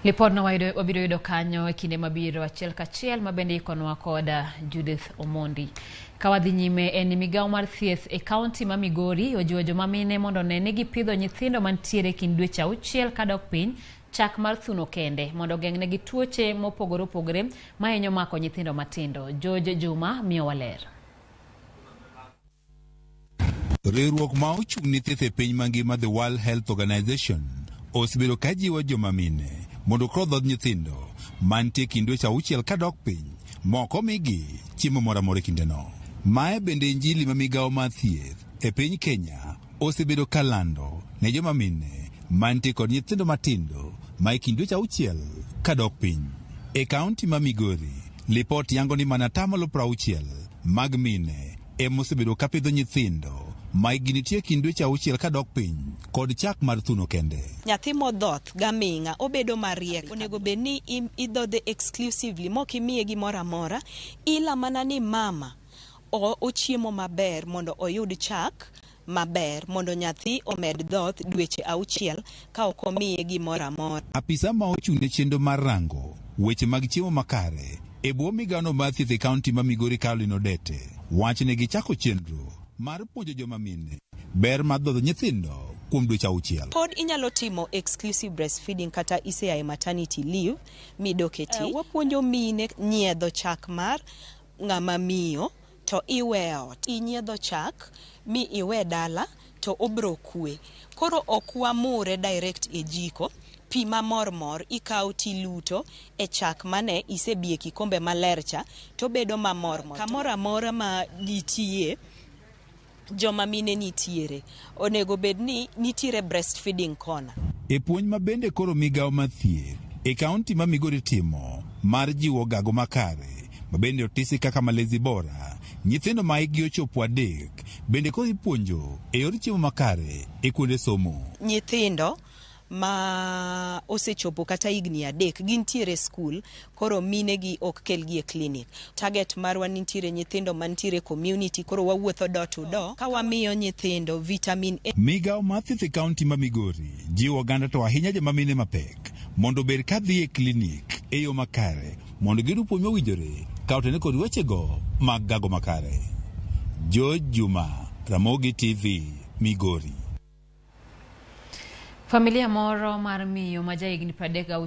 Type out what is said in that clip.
Lipodno wabiro yudo kanyo e kinde mabiro achiel kachiel ma bende ikonwa kod Judith Omondi. Ka wadhi nyime en ni migawo mar thieth e kaunti ma Migori ojiwo joma mine mondo one ni gipidho nyithindo mantiere e kind dweche 6 kadok piny chak mar thuno kende mondo ogeng'negi tuoche mopogore opogore mahinyo mako nyithindo matindo. George Juma miyowa ler. Riwruok ma ochung' ne thieth e piny mangima, The World Health Organization, osebedo ka jiwo joma mine mondo koro dhodh nyithindo mantie kind dweche 6 kadok piny mok omigi chiemo moro amora e kindeno. Mae bende injili ma migawo mar thieth e piny Kenya osebedo ka lando ne joma mine mantie kod nyithindo matindo ma e kind dweche 6 kadok piny. E kaunti ma Migori, lipot yango ni mana 60% mag mine ema osebedo ka pidho nyithindo ma hikgi nitie kind dweche 6 kadok piny kod chak mar thuno kende. Nyathi modhoth gaming'a obedo mariek. Onego bed ni idhodhe exclusively mok imiye gimoro amora, ila mana ni mama ochiemo maber mondo oyud chak maber mondo nyathi omed dhoth dweche 6 ka ok omiye gimoro amora. Apisa ma ochung' ne chenro mar rango weche mag chiemo makare e bwo migawono mar thieth e kaunti ma Migori, Caroline Odete, wacho ni gichako chenro mar puonjo joma mine ber mar dhodho nyithindo kuom dweche 6. Pod inyalo timo exclusive breastfeeding kata isea e maternity leave midok e tich. Wapuonjo mine nyiedho chak mar ng'ama miyo to iwe ot. Inyiedho chak mi iwe dala to obro kwe. Koro ok wamure direct e jiko, pi mamor mor ikawo tiluto e chak mane isebie kikombe maler cha tobedo mamor mor. Kamoro amora ma gitiye, joma mine nitiere, onego bed ni nitiere breastfeeding corner. E puonj ma bende koro migawo mar thieth e kaunti ma Migori timo mar jiwo gago makare ma bende otisi kaka malezi bora, nyithindo ma hikgi ochopo 3 bende koro ipuonjo e yor chiemo makare e kuonde somo. Nyithindo ma osechopo kata higni 3 gintiere e skul, koro minegi ok kelgi e clinic. Target marwa nitiere nyithindo mantiere community, koro wawuotho door to door ka wamiyo nyithindo vitamin A. Migawo mar thieth e kaunti ma Migori jiwo oganda to ahinya joma mine mapek mondo obed ka dhi e klinik e yo makare mondo giyud puonj mowinjore ka otene kod wechego mag gago makare. George Juma, Ramogi TV, Migori. Familia moro mar miyo ma jahigni 36.